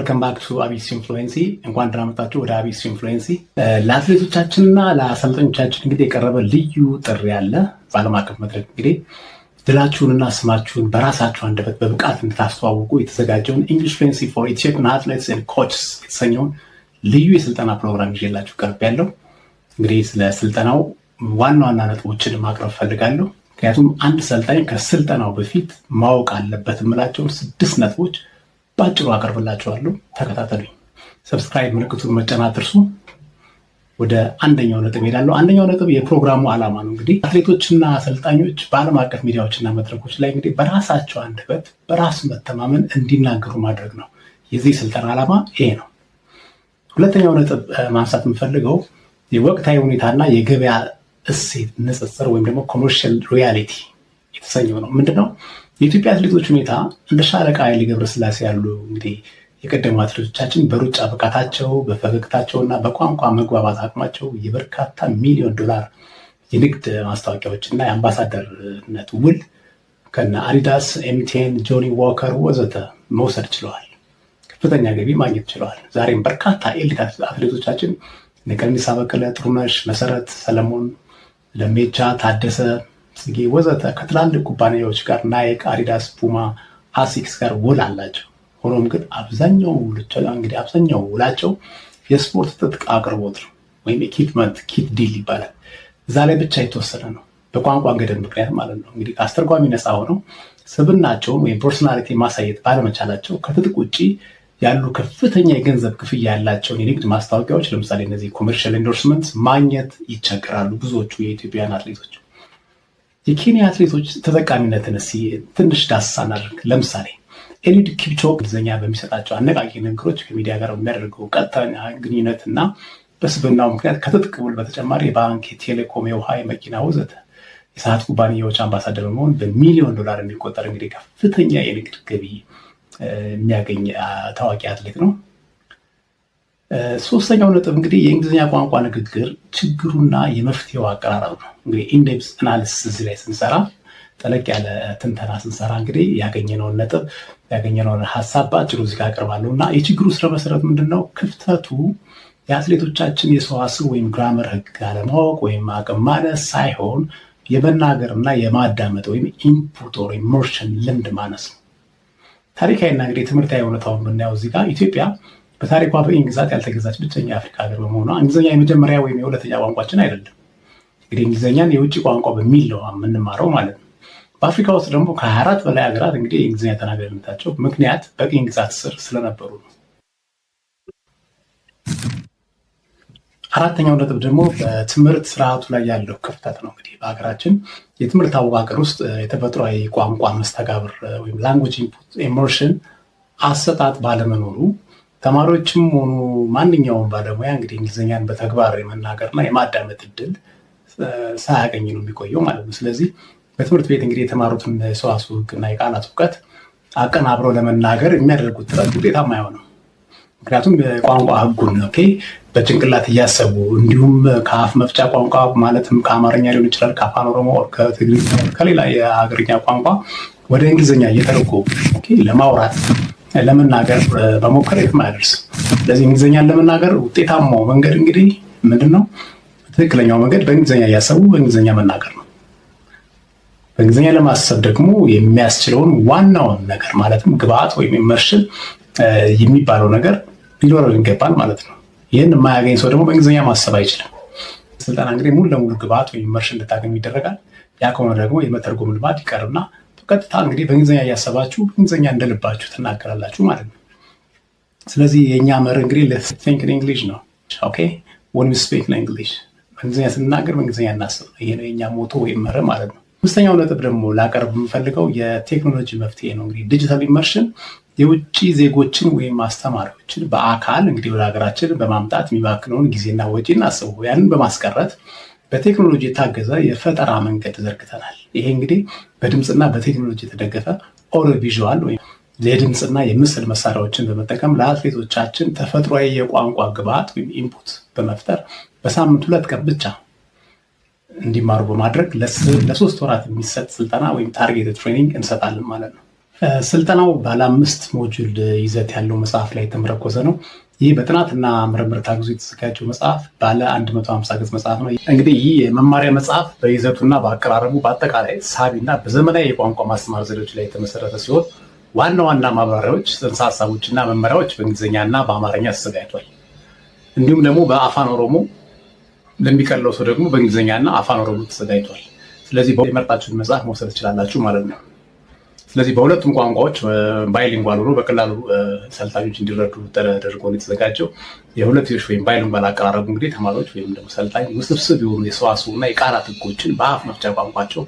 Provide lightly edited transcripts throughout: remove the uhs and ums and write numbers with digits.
Welcome back to አቢሲን Fluency። እንኳን ደህና መጣችሁ ወደ አቢሲን Fluency። ለአትሌቶቻችንና ለአሰልጣኞቻችን እንግዲህ የቀረበ ልዩ ጥሪ አለ። በዓለም አቀፍ መድረክ እንግዲህ ድላችሁንና ስማችሁን በራሳችሁ አንደበት በብቃት እንድታስተዋውቁ የተዘጋጀውን English Fluency for Ethiopian Athletes and Coaches የተሰኘውን ልዩ የስልጠና ፕሮግራም ይዤላችሁ ቀርቤያለሁ። እንግዲህ ስለ ስልጠናው ዋና ዋና ነጥቦችን ማቅረብ ፈልጋለሁ። ምክንያቱም አንድ ሰልጣኝ ከስልጠናው በፊት ማወቅ አለበት የምላቸውን ስድስት ነጥቦች በአጭሩ አቀርብላችኋለሁ። ተከታተሉኝ። Subscribe ምልክቱን መጫን አትርሱ። ወደ አንደኛው ነጥብ እሄዳለሁ። አንደኛው ነጥብ የፕሮግራሙ ዓላማ ነው። እንግዲህ አትሌቶችና አሰልጣኞች በዓለም አቀፍ ሚዲያዎችና መድረኮች ላይ እንግዲህ በራሳቸው አንደበት በራስ መተማመን እንዲናገሩ ማድረግ ነው። የዚህ ስልጠና ዓላማ ይሄ ነው። ሁለተኛው ነጥብ ማንሳት የምፈልገው የወቅታዊ ሁኔታና የገበያ እሴት ንጽጽር ወይም ደግሞ commercial reality የተሰኘው ነው። ምንድነው? የኢትዮጵያ አትሌቶች ሁኔታ እንደ ሻለቃ ኃይሌ ገብረስላሴ ያሉ እንግዲህ የቀደሙ አትሌቶቻችን በሩጫ ብቃታቸው፣ በፈገግታቸው እና በቋንቋ መግባባት አቅማቸው የበርካታ ሚሊዮን ዶላር የንግድ ማስታወቂያዎች እና የአምባሳደርነት ውል ከነ አዲዳስ፣ ኤምቲኤን፣ ጆኒ ዎከር ወዘተ መውሰድ ችለዋል። ከፍተኛ ገቢ ማግኘት ችለዋል። ዛሬም በርካታ elite አትሌቶቻችን እነ ቀነኒሳ በቀለ፣ ጥሩነሽ፣ መሰረት፣ ሰለሞን ለሜቻ፣ ታደሰ ጽጌ ወዘተ ከትላልቅ ኩባንያዎች ጋር ናይክ፣ አዲዳስ፣ ፑማ፣ አሲክስ ጋር ውል አላቸው። ሆኖም ግን አብዛኛው እንግዲህ አብዛኛው ውላቸው የስፖርት ትጥቅ አቅርቦት ነው ወይም equipment kit deal ይባላል። እዛ ላይ ብቻ የተወሰነ ነው፣ በቋንቋ ገደብ ምክንያት ማለት ነው። እንግዲህ ከአስተርጓሚ ነፃ ሆነው ስብዕናቸውን ወይም personality ማሳየት ባለመቻላቸው ከትጥቅ ውጭ ያሉ ከፍተኛ የገንዘብ ክፍያ ያላቸውን የንግድ ማስታወቂያዎች፣ ለምሳሌ እነዚህ commercial endorsement ማግኘት ይቸገራሉ ብዙዎቹ የኢትዮጵያውያን አትሌቶች። የኬንያ አትሌቶች ተጠቃሚነትን እስኪ ትንሽ ዳሰሳ እናድርግ። ለምሳሌ ኤሊድ ኪፕቾጌ እንግሊዝኛ በሚሰጣቸው አነቃቂ ንግግሮች፣ ከሚዲያ ጋር በሚያደርገው ቀጥተኛ ግንኙነት እና በስብዕናው ምክንያት ከትጥቅ ውል በተጨማሪ የባንክ፣ የቴሌኮም፣ የውሃ፣ የመኪና ወዘተ የሰዓት ኩባንያዎች አምባሳደር በመሆን በሚሊዮን ዶላር የሚቆጠር እንግዲህ ከፍተኛ የንግድ ገቢ የሚያገኝ ታዋቂ አትሌት ነው። ሶስተኛው ነጥብ እንግዲህ የእንግሊዝኛ ቋንቋ ንግግር ችግሩና የመፍትሄው አቀራረብ ነው። እንግዲህ in-depth analysis እዚህ ላይ ስንሰራ፣ ጠለቅ ያለ ትንተና ስንሰራ እንግዲህ ያገኘነውን ነጥብ፣ ያገኘነውን ሀሳብ በአጭሩ እዚህ ጋር አቀርባለሁ። እና የችግሩ ስረ መሰረት ምንድን ነው? ክፍተቱ የአትሌቶቻችን የሰዋስው ወይም grammar ህግ አለማወቅ ወይም አቅም ማነስ ሳይሆን የመናገር እና የማዳመጥ ወይም input or immersion ልምድ ማነስ ነው። ታሪካዊና እንግዲህ ትምህርታዊ እውነታውን ብናየው እዚህ ጋር ኢትዮጵያ በታሪኳ በቅኝ ግዛት ያልተገዛች ብቸኛ የአፍሪካ ሀገር በመሆኗ እንግሊዝኛ የመጀመሪያ ወይም የሁለተኛ ቋንቋችን አይደለም። እንግዲህ እንግሊዝኛን የውጭ ቋንቋ በሚል ነው የምንማረው ማለት ነው። በአፍሪካ ውስጥ ደግሞ ከ24 በላይ ሀገራት እንግዲህ የእንግሊዝኛ ተናጋሪነታቸው ምክንያት በቅኝ ግዛት ስር ስለነበሩ ነው። አራተኛው ነጥብ ደግሞ በትምህርት ስርዓቱ ላይ ያለው ክፍተት ነው። እንግዲህ በሀገራችን የትምህርት አወቃቀር ውስጥ የተፈጥሯዊ ቋንቋ መስተጋብር ወይም language input immersion አሰጣጥ ባለመኖሩ ተማሪዎችም ሆኑ ማንኛውም ባለሙያ እንግዲህ እንግሊዝኛን በተግባር የመናገርና የማዳመጥ እድል ሳያገኝ ነው የሚቆየው ማለት ነው። ስለዚህ በትምህርት ቤት እንግዲህ የተማሩትን የሰዋስው ሕግና የቃላት እውቀት አቀናብረው ለመናገር የሚያደርጉት ጥረት ውጤታማ አይሆንም። ምክንያቱም የቋንቋ ሕጉን okay በጭንቅላት እያሰቡ እንዲሁም ከአፍ መፍቻ ቋንቋ ማለትም ከአማርኛ ሊሆን ይችላል፣ ከአፋን ኦሮሞ፣ ከትግርኛ፣ ከሌላ የሀገርኛ ቋንቋ ወደ እንግሊዝኛ እየተረጎሙ okay ለማውራት፣ ለመናገር በሞከር የትም አያደርስም። ስለዚህ እንግሊዝኛን ለመናገር ውጤታማው መንገድ እንግዲህ ምንድን ነው? ትክክለኛው መንገድ በእንግሊዝኛ እያሰቡ በእንግሊዝኛ መናገር ነው። በእንግሊዝኛ ለማሰብ ደግሞ የሚያስችለውን ዋናውን ነገር ማለትም ግብአት ወይም immersion የሚባለው ነገር ሊኖረን ይገባል ማለት ነው። ይህን የማያገኝ ሰው ደግሞ በእንግሊዝኛ ማሰብ አይችልም። ስልጠና እንግዲህ ሙሉ ለሙሉ ግብአት ወይም immersion እንድታገኙ ይደረጋል። ያ ከሆነ ደግሞ የመተርጎም ልማድ ይቀርና በቀጥታ እንግዲህ በእንግሊዝኛ እያሰባችሁ በእንግሊዝኛ እንደልባችሁ ትናገራላችሁ ማለት ነው። ስለዚህ የእኛ መርህ እንግዲህ think in English ነው። Okay, when we speak in English፣ በእንግሊዝኛ ስንናገር በእንግሊዝኛ እናስብ። ይሄ ነው የእኛ motto ወይም መርህ ማለት ነው። አምስተኛው ነጥብ ደግሞ ላቀርብ የምፈልገው የቴክኖሎጂ መፍትሄ ነው። እንግዲህ digital immersion የውጭ ዜጎችን ወይም አስተማሪዎችን በአካል እንግዲህ ወደ ሀገራችን በማምጣት የሚባክነውን ጊዜና ወጪ እናስቡ። ያንን በማስቀረት በቴክኖሎጂ የታገዘ የፈጠራ መንገድ ዘርግተናል። ይሄ እንግዲህ በድምፅና በቴክኖሎጂ የተደገፈ audio visual ወይም የድምፅና የምስል መሳሪያዎችን በመጠቀም ለአትሌቶቻችን ተፈጥሯዊ የቋንቋ ግብዓት ወይም input በመፍጠር በሳምንት 2 ቀን ብቻ እንዲማሩ በማድረግ ለ3 ወራት የሚሰጥ ስልጠና ወይም targeted training እንሰጣለን ማለት ነው። ስልጠናው ባለ 5 module ይዘት ያለው መጽሐፍ ላይ የተመረኮዘ ነው። ይህ በጥናትና ምርምር ታግዞ የተዘጋጀው መጽሐፍ ባለ 150 ገጽ መጽሐፍ ነው። እንግዲህ ይህ የመማሪያ መጽሐፍ በይዘቱና በአቀራረቡ በአጠቃላይ ሳቢና በዘመናዊ የቋንቋ ማስተማር ዘዴዎች ላይ የተመሰረተ ሲሆን ዋና ዋና ማብራሪያዎች፣ ጽንሰ ሀሳቦችና መመሪያዎች በእንግሊዝኛና በአማርኛ ተዘጋጅቷል። እንዲሁም ደግሞ በአፋን ኦሮሞ ለሚቀለው ሰው ደግሞ በእንግሊዝኛና አፋን ኦሮሞ ተዘጋጅቷል። ስለዚህ የመረጣችሁን መጽሐፍ መውሰድ ትችላላችሁ ማለት ነው። ስለዚህ በሁለቱም ቋንቋዎች bilingual ሆኖ በቀላሉ ሰልጣኞች እንዲረዱ ተደርጎ ነው የተዘጋጀው። የሁለትዮሽ ወይም bilingual አቀራረቡ እንግዲህ ተማሪዎች ወይም ደግሞ ሰልጣኝ ውስብስብ የሆኑ የሰዋስው እና የቃላት ሕጎችን በአፍ መፍቻ ቋንቋቸው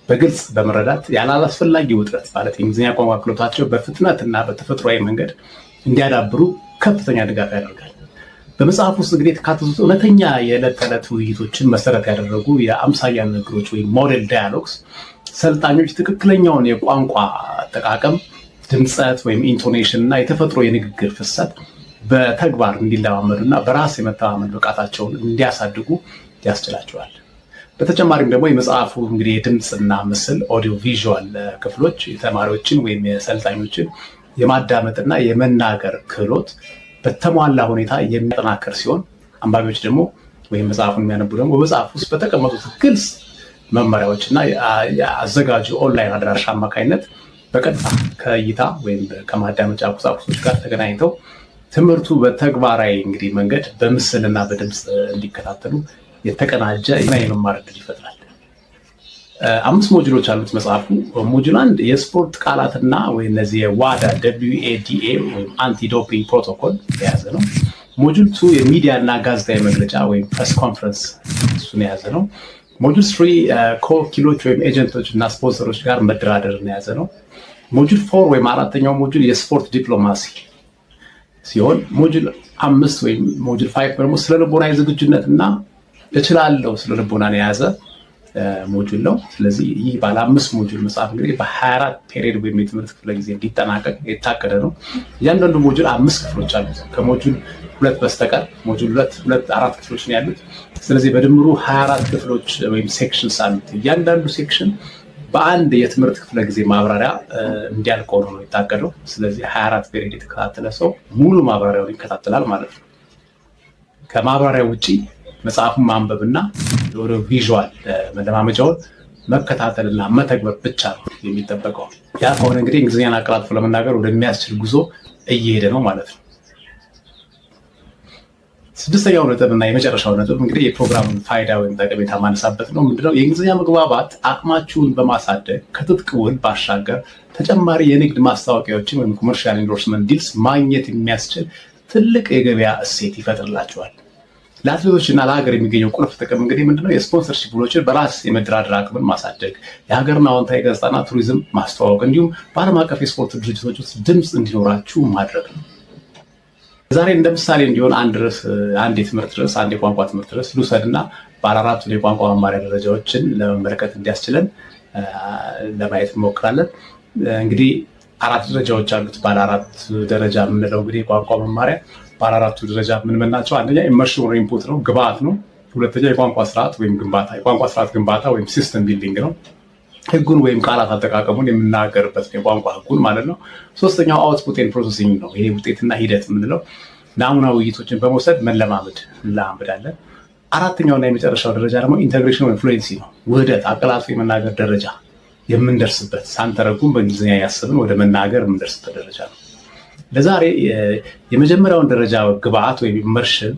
በግልጽ በመረዳት ያለ አላስፈላጊ ውጥረት ማለት የእንግሊዝኛ ቋንቋ ክህሎታቸው በፍጥነት እና በተፈጥሯዊ መንገድ እንዲያዳብሩ ከፍተኛ ድጋፍ ያደርጋል። በመጽሐፍ ውስጥ እንግዲህ የተካተቱት እውነተኛ የዕለት ተዕለት ውይይቶችን መሰረት ያደረጉ የአምሳያ ንግግሮች ወይም model dialogues ሰልጣኞች ትክክለኛውን የቋንቋ አጠቃቀም፣ ድምፀት ወይም intonation እና የተፈጥሮ የንግግር ፍሰት በተግባር እንዲለማመዱ እና በራስ የመተማመን ብቃታቸውን እንዲያሳድጉ ያስችላቸዋል። በተጨማሪም ደግሞ የመጽሐፉ እንግዲህ የድምፅና ምስል audio visual ክፍሎች የተማሪዎችን ወይም የሰልጣኞችን የማዳመጥና የመናገር ክህሎት በተሟላ ሁኔታ የሚያጠናክር ሲሆን አንባቢዎች ደግሞ ወይም መጽሐፉን የሚያነቡ ደግሞ በመጽሐፍ ውስጥ በተቀመጡት ግልጽ መመሪያዎች እና የአዘጋጁ ኦንላይን አድራሻ አማካኝነት በቀጥታ ከእይታ ወይም ከማዳመጫ ቁሳቁሶች ጋር ተገናኝተው ትምህርቱ በተግባራዊ እንግዲህ መንገድ በምስልና በድምፅ እንዲከታተሉ የተቀናጀ የመማር ዕድል ይፈጥራል። 5 module ኦች አሉት መጽሐፉ። Module 1 የስፖርት ቃላትና ወይ እነዚህ የ WADA WADA ወይም anti doping protocol የያዘ ነው። Module 2 የሚዲያ እና ጋዜጣዊ መግለጫ ወይም press conference እሱን የያዘ ነው። Module 3 ከወኪሎች ወይም agent ኦች እና ስፖንሰሮች ጋር መደራደርን የያዘ ነው። Module 4 ወይም አራተኛው module የስፖርት ዲፕሎማሲ ሲሆን module 5 ወይም module 5 ደግሞ ስነ ልቦናዊ ዝግጁነት እና እችላለሁ ስነ ልቦናን የያዘ module ነው። ስለዚህ ይህ ባለ 5 module መጽሐፍ እንግዲህ በ24 period ወይም የትምህርት ክፍለ ጊዜ እንዲጠናቀቅ የታቀደ ነው። እያንዳንዱ module 5 ክፍሎች አሉት ከ module 2 በስተቀር። Module 2 2 4 ክፍሎች ነው ያሉት። ስለዚህ በድምሩ 24 ክፍሎች ወይም sections አሉት። እያንዳንዱ section በአንድ የትምህርት ክፍለ ጊዜ ማብራሪያ እንዲያልቅ ሆኖ ነው የታቀደው። ስለዚህ 24 period የተከታተለ ሰው ሙሉ ማብራሪያውን ይከታተላል ማለት ነው። ከማብራሪያው ውጪ መጽሐፉን ማንበብና ወደ visual መለማመጃውን መከታተልና መተግበር ብቻ ነው የሚጠበቀው። ያ ከሆነ እንግዲህ እንግሊዝኛን አቀላጥፎ ለመናገር ወደሚያስችል ጉዞ እየሄደ ነው ማለት ነው። ስድስተኛው ነጥብ እና የመጨረሻው ነጥብ እንግዲህ የፕሮግራሙን ፋይዳ ወይም ጠቀሜታ ማነሳበት ነው። ምንድነው? የእንግሊዝኛ መግባባት አቅማችሁን በማሳደግ ከትጥቅ ውል ባሻገር ተጨማሪ የንግድ ማስታወቂያዎችን ወይም commercial endorsement deals ማግኘት የሚያስችል ትልቅ የገበያ እሴት ይፈጥርላችኋል። ለአትሌቶች እና ለሀገር የሚገኘው ቁልፍ ጥቅም እንግዲህ ምንድነው? የ sponsorship ውሎችን በራስ የመደራደር አቅምን ማሳደግ፣ የሀገርን አዎንታዊ ገጽታና ቱሪዝም ማስተዋወቅ እንዲሁም በዓለም አቀፍ የስፖርት ድርጅቶች ውስጥ ድምፅ እንዲኖራችሁ ማድረግ ነው። ዛሬ እንደ ምሳሌ እንዲሆን አንድ ርዕስ፣ አንድ የትምህርት ርዕስ፣ አንድ የቋንቋ ትምህርት ርዕስ ልውሰድና ባለ አራቱን የቋንቋ መማሪያ ደረጃዎችን ለመመልከት እንዲያስችለን ለማየት እንሞክራለን። እንግዲህ 4 ደረጃዎች አሉት። ባለ 4 ደረጃ የምንለው እንግዲህ የቋንቋ መማሪያ ባለ 4ቱ ደረጃ ምን ምን ናቸው? አንደኛ immersion or input ነው፣ ግብአት ነው። ሁለተኛ የቋንቋ ስርዓት ወይም ግንባታ፣ የቋንቋ ስርዓት ግንባታ ወይም system building ነው። ህጉን ወይም ቃላት አጠቃቀሙን የምናገርበት የቋንቋ ህጉን ማለት ነው። ሶስተኛው output and processing ነው። ይሄ ውጤትና ሂደት የምንለው ናሙና ውይይቶችን በመውሰድ መለማመድ እንለማመዳለን። አራተኛውና የመጨረሻው ደረጃ ደግሞ integration ወይም fluency ነው። ውህደት፣ አቀላጥፎ የመናገር ደረጃ የምንደርስበት፣ ሳንተረጉም በእንግሊዝኛ ያሰብን ወደ መናገር የምንደርስበት ደረጃ ነው። ለዛሬ የመጀመሪያውን ደረጃ ግብአት ወይም immersion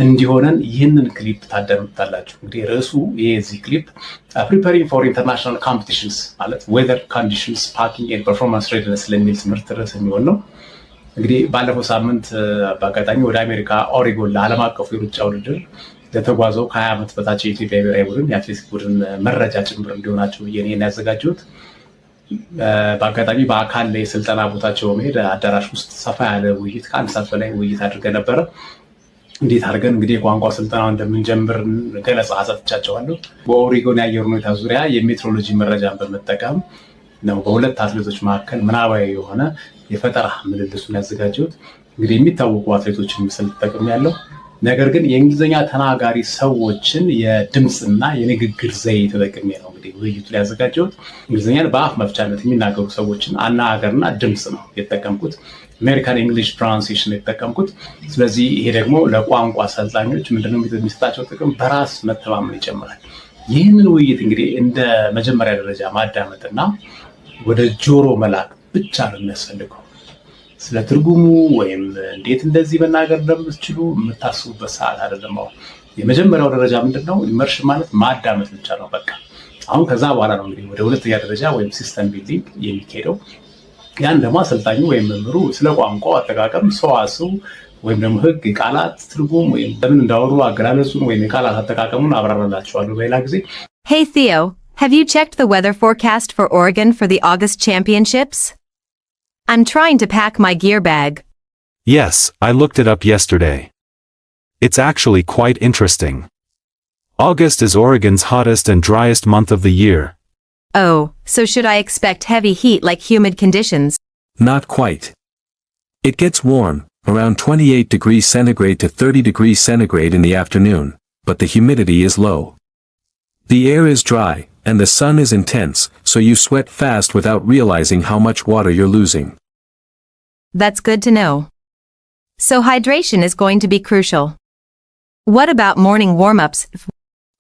እንዲሆነን ይህንን ክሊፕ ታዳምጣላችሁ። እንግዲህ ርዕሱ የዚህ clip "Preparing for International Competitions" ማለት "Weather Conditions, Packing and Performance Readiness" ለሚል ትምህርት ርዕስ የሚሆን ነው። እንግዲህ ባለፈው ሳምንት በአጋጣሚ ወደ አሜሪካ ኦሪጎን ለዓለም አቀፉ የሩጫ ውድድር ለተጓዘው ከ20 ዓመት በታች የኢትዮጵያ ብሔራዊ ቡድን የአትሌቲክስ ቡድን መረጃ ጭምር እንዲሆናቸው ብዬ ነው ያዘጋጀሁት። በአጋጣሚ በአካል የስልጠና ቦታቸው በመሄድ አዳራሽ ውስጥ ሰፋ ያለ ውይይት ከአንድ ሰዓት በላይ ውይይት አድርገን ነበረ። እንዴት አድርገን እንግዲህ የቋንቋ ስልጠናው እንደምንጀምር ገለጻ ሰጥቻቸዋለሁ። በኦሪጎን የአየር ሁኔታ ዙሪያ የሜትሮሎጂ መረጃን በመጠቀም ነው በሁለት አትሌቶች መካከል ምናባዊ የሆነ የፈጠራ ምልልሱን ያዘጋጀሁት። እንግዲህ የሚታወቁ አትሌቶችን ምስል ተጠቅሜያለሁ። ነገር ግን የእንግሊዝኛ ተናጋሪ ሰዎችን የድምፅና የንግግር ዘዬ ተጠቅሜ ነው እንግዲህ ውይይቱ ላይ ያዘጋጀሁት። እንግሊዝኛን በአፍ መፍቻነት የሚናገሩ ሰዎችን አነጋገርና ድምፅ ነው የተጠቀምኩት። American English pronunciation የተጠቀምኩት። ስለዚህ ይሄ ደግሞ ለቋንቋ አሰልጣኞች ምንድነው የሚሰጣቸው ጥቅም? በራስ መተማመን ይጨምራል። ይህንን ውይይት እንግዲህ እንደ መጀመሪያ ደረጃ ማዳመጥና ወደ ጆሮ መላክ ብቻ ነው የሚያስፈልገው። ስለ ትርጉሙ ወይም እንዴት እንደዚህ መናገር እንደምትችሉ የምታስቡበት ሰዓት አይደለም። አሁን የመጀመሪያው ደረጃ ምንድን ነው? Immersion ማለት ማዳመጥ ብቻ ነው። በቃ አሁን ከዛ በኋላ ነው እንግዲህ ወደ ሁለተኛ ደረጃ ወይም system building የሚካሄደው። ያን ደግሞ አሰልጣኙ ወይም መምህሩ ስለ ቋንቋው አጠቃቀም፣ ሰዋስው ወይም ደግሞ ሕግ፣ የቃላት ትርጉም ወይም ለምን እንዳወሩ አገላለጹን ወይም የቃላት አጠቃቀሙን አብራራላችኋለሁ በሌላ ጊዜ። Hey Theo, have you checked the weather forecast for Oregon for the August championships? I'm trying to pack my gear bag. Yes, I looked it up yesterday. It's actually quite interesting. August is Oregon's hottest and driest month of the year. Oh, so should I expect heavy heat, like humid conditions? Not quite. It gets warm, around 28 degrees centigrade to 30 degrees centigrade in the afternoon, but the humidity is low. The air is dry, and the sun is intense, so you sweat fast without realizing how much water you're losing. That's good to know. So hydration is going to be crucial. What about morning warm-ups?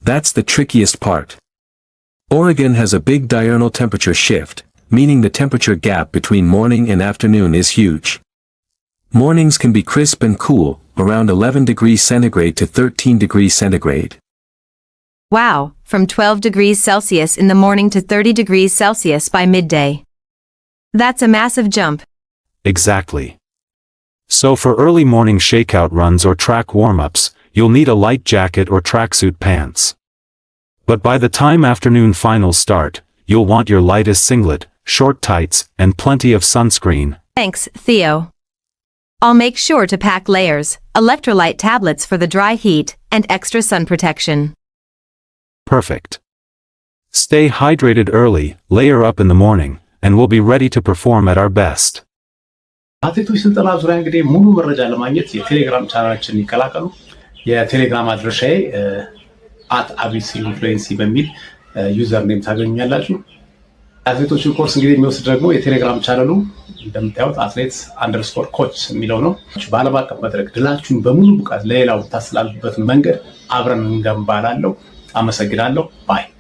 That's the trickiest part. Oregon has a big diurnal temperature shift, meaning the temperature gap between morning and afternoon is huge. Mornings can be crisp and cool, around 11 degrees centigrade to 13 degrees centigrade. Wow, from 12 degrees Celsius in the morning to 30 degrees Celsius by midday. That's a massive jump. Exactly. So for early morning shakeout runs or track warm-ups, you'll need a light jacket or tracksuit pants. But by the time afternoon finals start, you'll want your lightest singlet, short tights, and plenty of sunscreen. Thanks, Theo. I'll make sure to pack layers, electrolyte tablets for the dry heat, and extra sun protection. Perfect. Stay hydrated early, layer up in the morning, and we'll be ready to perform at our best. በአትሌቶች ስልጠና ዙሪያ እንግዲህ ሙሉ መረጃ ለማግኘት የቴሌግራም ቻናላችንን ይቀላቀሉ። የቴሌግራም አድራሻዬ @አቢሲንፍሉዌንሲ በሚል username ታገኙኛላችሁ። አትሌቶችን ኮርስ እንግዲህ የሚወስድ ደግሞ የቴሌግራም ቻነሉ እንደምታዩት athletes_coach የሚለው ነው። በዓለም አቀፍ መድረክ ድላችሁን በሙሉ ብቃት ለሌላው የምታስተላልፉበትን መንገድ አብረን እንገንባላለን። አመሰግናለሁ። Bye.